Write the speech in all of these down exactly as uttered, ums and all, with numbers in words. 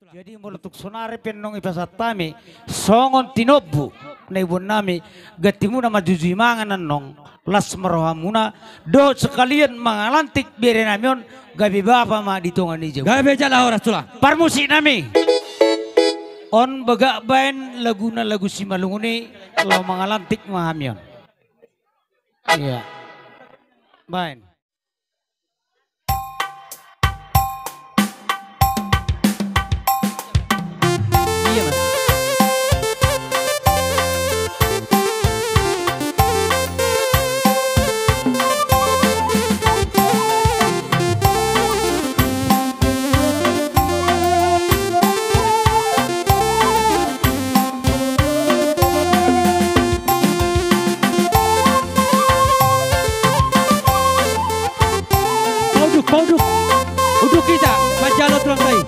Jadi molo tung sonari pe annon i pasahat hami songon tinombu na iboan nami, gantimuna ma jujui mangan annon, las ma rohamuna, dohot sekalian mangalantik bere nami on, gabe bapa ma di tonga ni jabu. Gabe jala horas tulang. Parmusik nami. On bagak baen laguna lagu Simalungun i, laho mangalantik ma hami on. Iya. Baen. Pauduk, pauduk. Uduk hita manjalo tulang tai.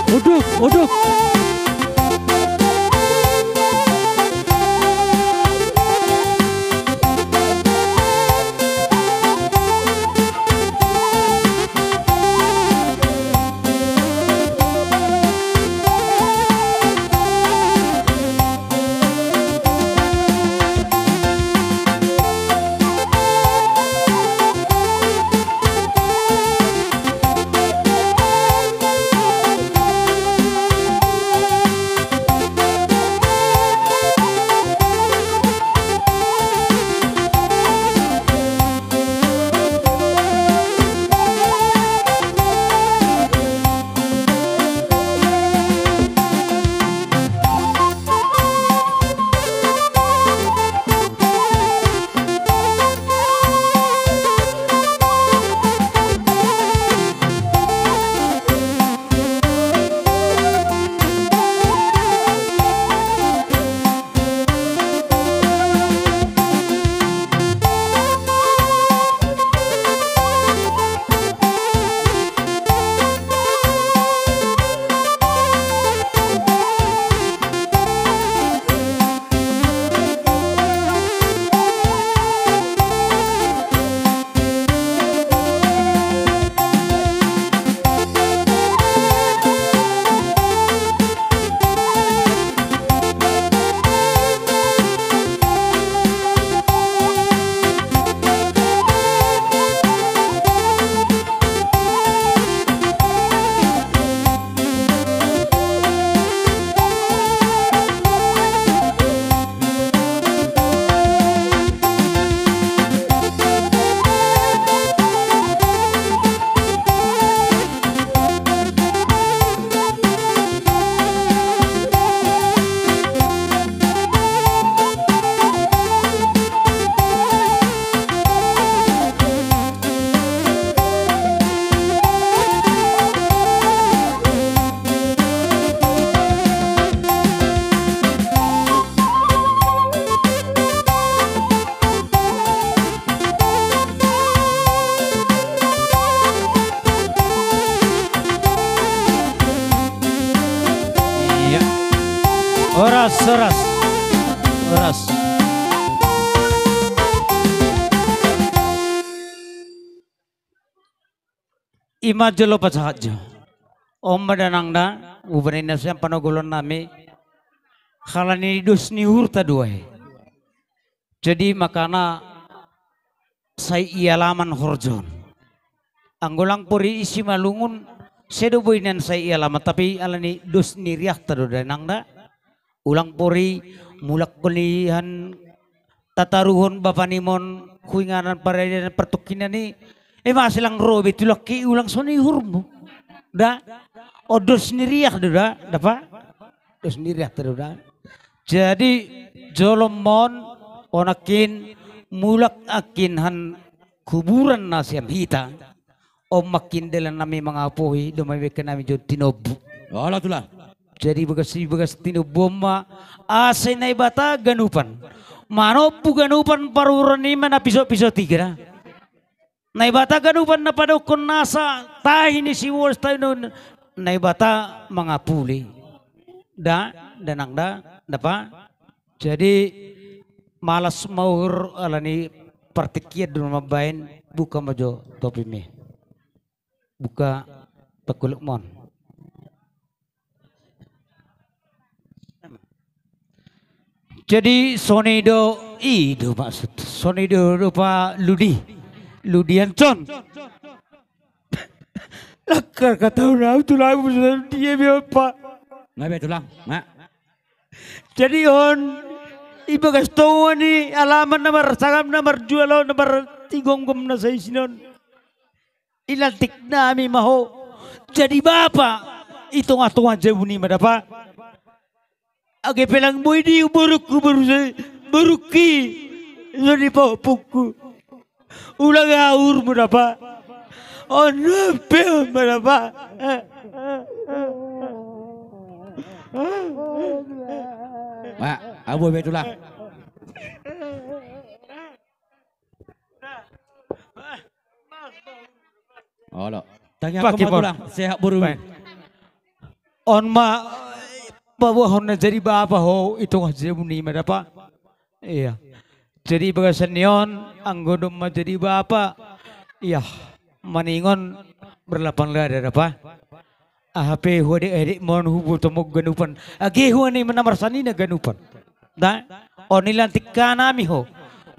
Uduk, uduk. Iya. Horas, horas. Horas. Ima jolo pasahat jo. On ma da nang da, umbahen na sian panogolan nami. Halani dos ni uhurta do i. Jadi makana sai ialaman horjon. Anggo lang pori i Simalungun, sai do boi nian sai ialaman, tapi alani dos ni riakta do da nang da. Ulang pori mulak konihan tataruhon bapa nimon huinganan paradian partungkinan i. Ima silang ro be tulak i ulang songon i uhurmu. Da. O dos ni riak do da, da pa. Dos ni riakta do da. Jadi jolo ma on, on nangkin mulak nangkin han kuburan na sian hita. On ma nangkin dalan nami mangapohi, dohot ma bangke nami jo tinombu. Olo tulang. Jadi bagas i bagas tinombu on ma asa Naibata ganupan. Manombu ganupan paruhuran i ma na pisot-pisot i da. Naibata ganupan na padokkon nasa tahi ni sibolis tahi ni Naibata mangapuli. Da, da nang da, da pa. Jadi malas ma uhur alani partingkian do mambaen, buka ma jo topimi. Buka tongkulukmon. Jadi songon i do, i do maksud. Songon i do, do pa Ludi. Ludi Ancon. Lakkar kata na au tulang, dia biar pa. Nga be tulang, nga. Jadi on, i bagas tonga ni alaman na marsangap, na marjual on, na martigomgom na saisin on. Ilantik nami ma ho jadi bapa i tonga-tonga jabu nima da pa. Age pe lang boi di borungku, boru sai, borungki, so di pahompungku. Ulang aha uhurmu da pa. On pe on ma da pa. Pak, abu be tulang. Olo. Tangiangkon ma tulang, sehat boru. On ma paboahon na jadi bapa ho i tonga jabu nima da pa. Iya. Jadi bagasan ni on, anggo domma jadi bapa, iya, maningon berlapang dada da pa. Aha pe huadek-adek ma on, huboto ma on ganupan. Age huani ma na marsanina ganupan. Da, on ilantik nami ho.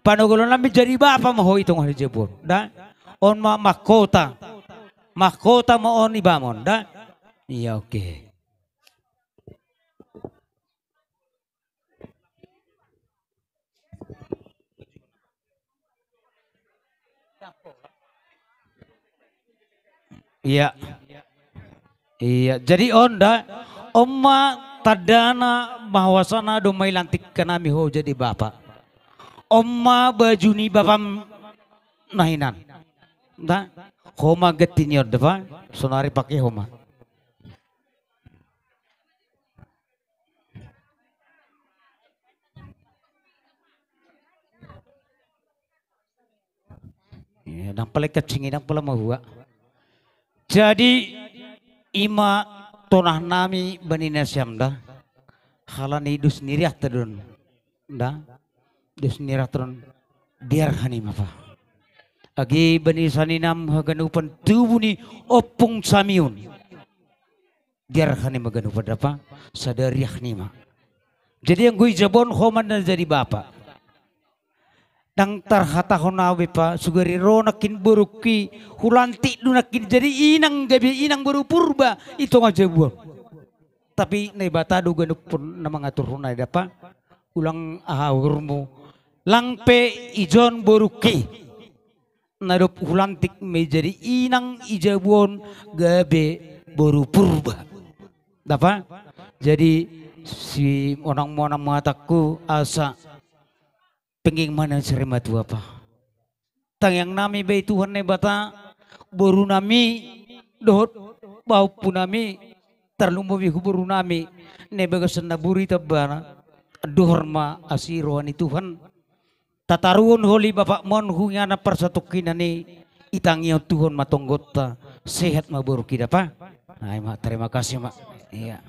Panogolan nami jadi bapa ma ho i tonga ni jabu on. Da, on ma mahkota. Mahkota ma on ibamon da. Iya, oke. Iya. Iya, jadi on da, on ma tandana bahwasana domma ilantik nami ho jadi bapa. On ma baju ni bapam na hinan. Da, ho ma ganti ni on da pa, sonari pake ho ma. Iya, ndang pala i kancing i, ndang pala mahua. Jadi ima tonah nami bani nasiam da. Halani dos ni rianta do on da. Dos ni rianta do on. Biar hanima pa. Age bani saninam haganupan tubu ni ompung Samiun. Biar hanima ganup da pa, sada riah nima. Jadi anggo i jabu on ho ma na jadi bapa. Ndang tarhatahon au be pa, sugari ro nangkin borungki, hulantik do nangkin jadi inang gabe inang boru Purba i tonga jabu on. Tapi Naibata do ganup na mangaturhon i da pa, ulang aha uhurmu. Lang pe ijon borungki. Na dob hulantik ma i jadi inang i jabu on gabe boru Purba. Da pa? Jadi simonang-monang ma hatangku asa penggeng ma na sarimatua pa. Tangiang nami be i Tuhan Naibata, boru nami dohot pahompu nami, tarlumobi tu boru nami na i bagasan na buri tambana, anduhor ma asi roha ni Tuhan. Tataruhon holi bapakmon tu inganan parsatongkinan i, itangihon Tuhan ma tonggonta, sehat ma borungki da pa. Nah, ima, terima kasih ma. Iya.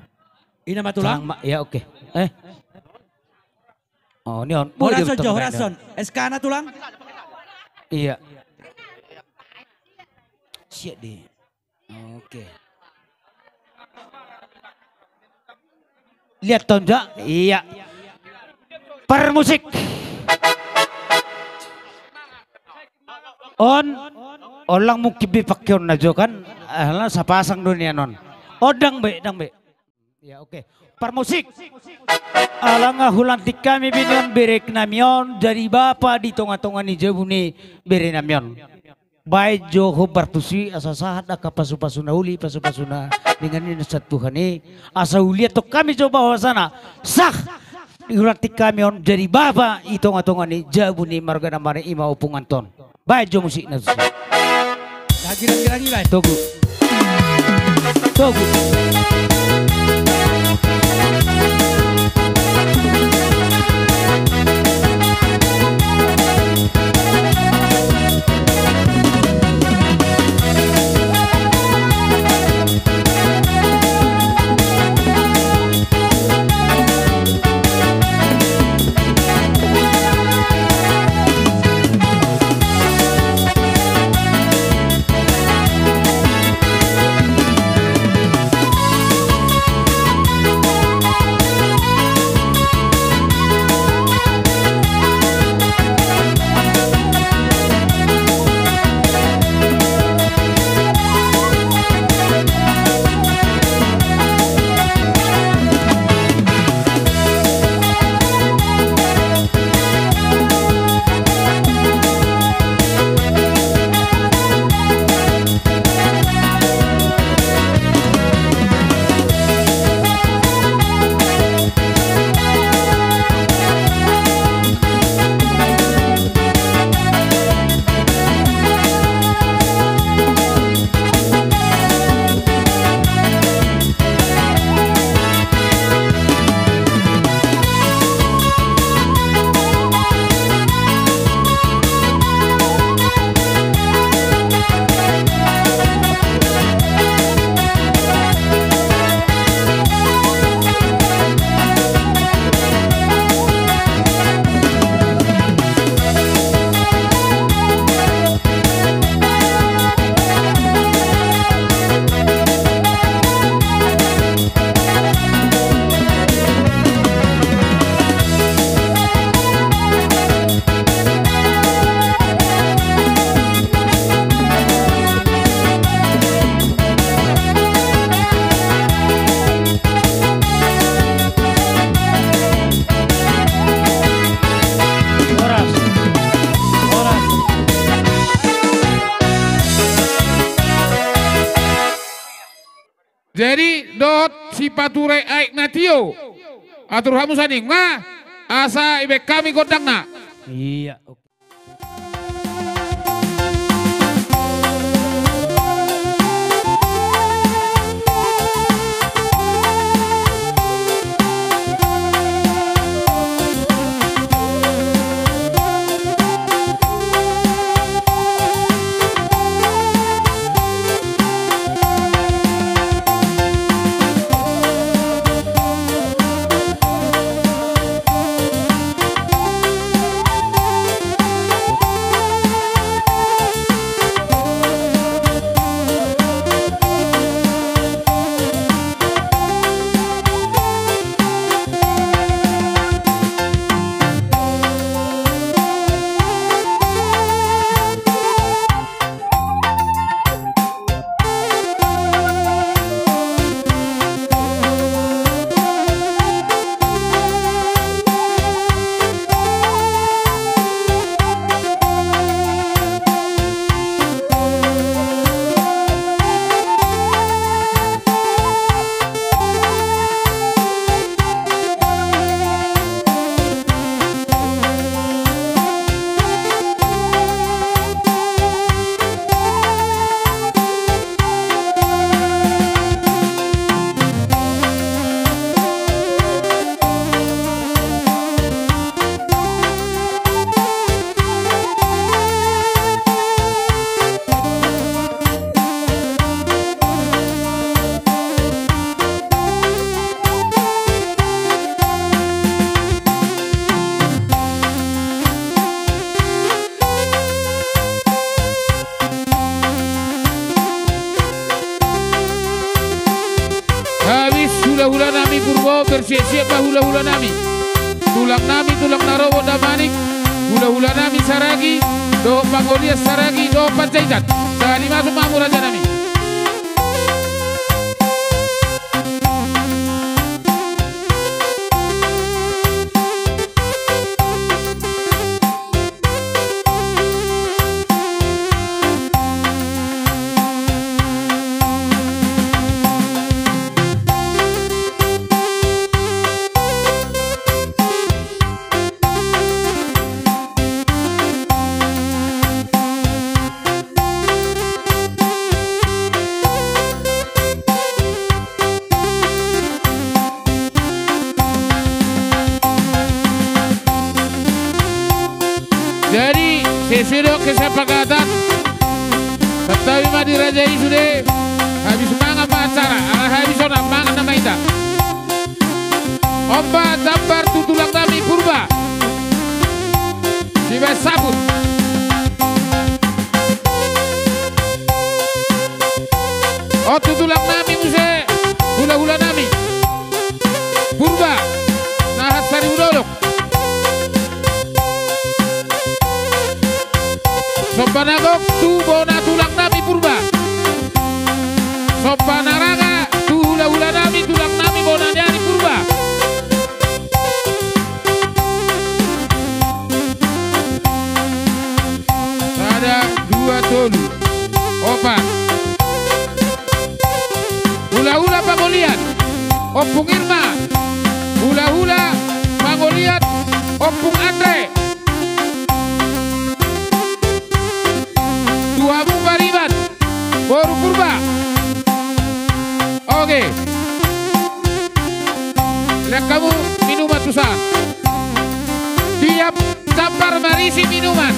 Ina ma tulang. Tulang ma, ya oke. Eh. Oh, ni on. Horas on jo, horas on. S K na tulang. Iya. Siap di. Oke. Lihat tonja, iya. Parmusik. On, on lang mungkin be pake on na jo kan, ala sapasang do nian on. On ndang be, ndang be. Ya oke. Parmusik. Ala nga hulantik hami be nian bere nami on jadi bapa di tonga-tonga ni jabu ni bere nami on. Baen jo hombar tusi asa sahat angka pasu-pasu na uli, pasu-pasu na denggan ni na sian Tuhan i, asa huliathon hami jo bahwasana sah dihulantik hami on jadi bapa i tonga-tonga ni jabu ni marga na mari ima ompung Anton. Baen jo musik na tusi. Lagi, lagi, lagi, baen. Togu. Togu. Jadi dohot si Pature aek na tio. Atur hamu sanding ma, asa ibaen hami gondangna. Iya. Habis hulahula nami Purba, bersiap-siap ma hulahula nami. Tulang nami, tulang na ro Damanik, hulahula nami Saragi, dohot pangolian Saragi, dohot Panjaitan. Sahali masuk ma hamu raja nami. Jadi sesuai dohot kesepakatan, santabi ma di raja i sude. Habis mangan ma acara, ala habis on mangan nama hita. On ma jambar tu tulang nami Purba. Sibaen sabut. On tu tulang nami muse, hulahula nami Purba na hansari udolok. Somba na gok tu bona tulang nami Purba. Somba na raga tu hulahula nami, tulang nami bona ni ari Purba. Sada, dua, tolu, opat. Hulahula pangolian Ompung Irma. Hulahula pangolian Ompung Andre. Tu hamu pariban boru Purba. Oke. Lean hamu minuman tu san. Tiap jambar marisi minuman.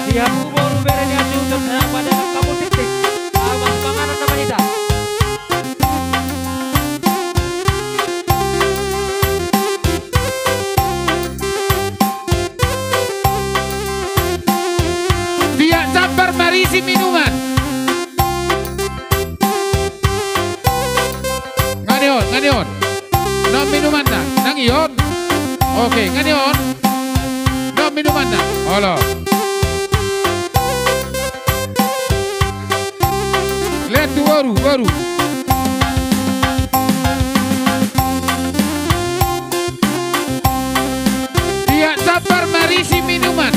Di hamu boru bere ni hasuhuton, eh, pada hamu titik. Ah, mas panganon nama hita. Tiap jambar marisi minuman. Nga ni on, nga ni on. Non minumanna, nang i on. Oke, nga ni on. Non minumanna. Olo. Lean tu boru, boru. Tiap jambar marisi minuman.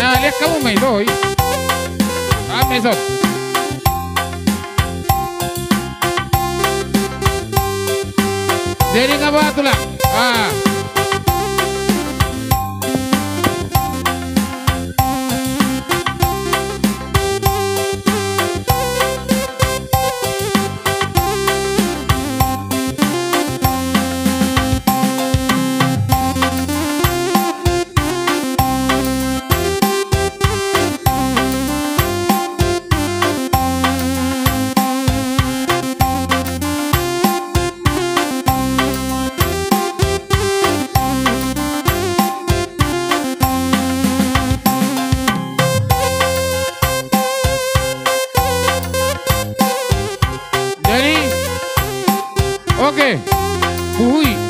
Ah, lihat kamu main doi. Ameson. Jadi ngapa tulang? Ah. Jadi, oke, huhui.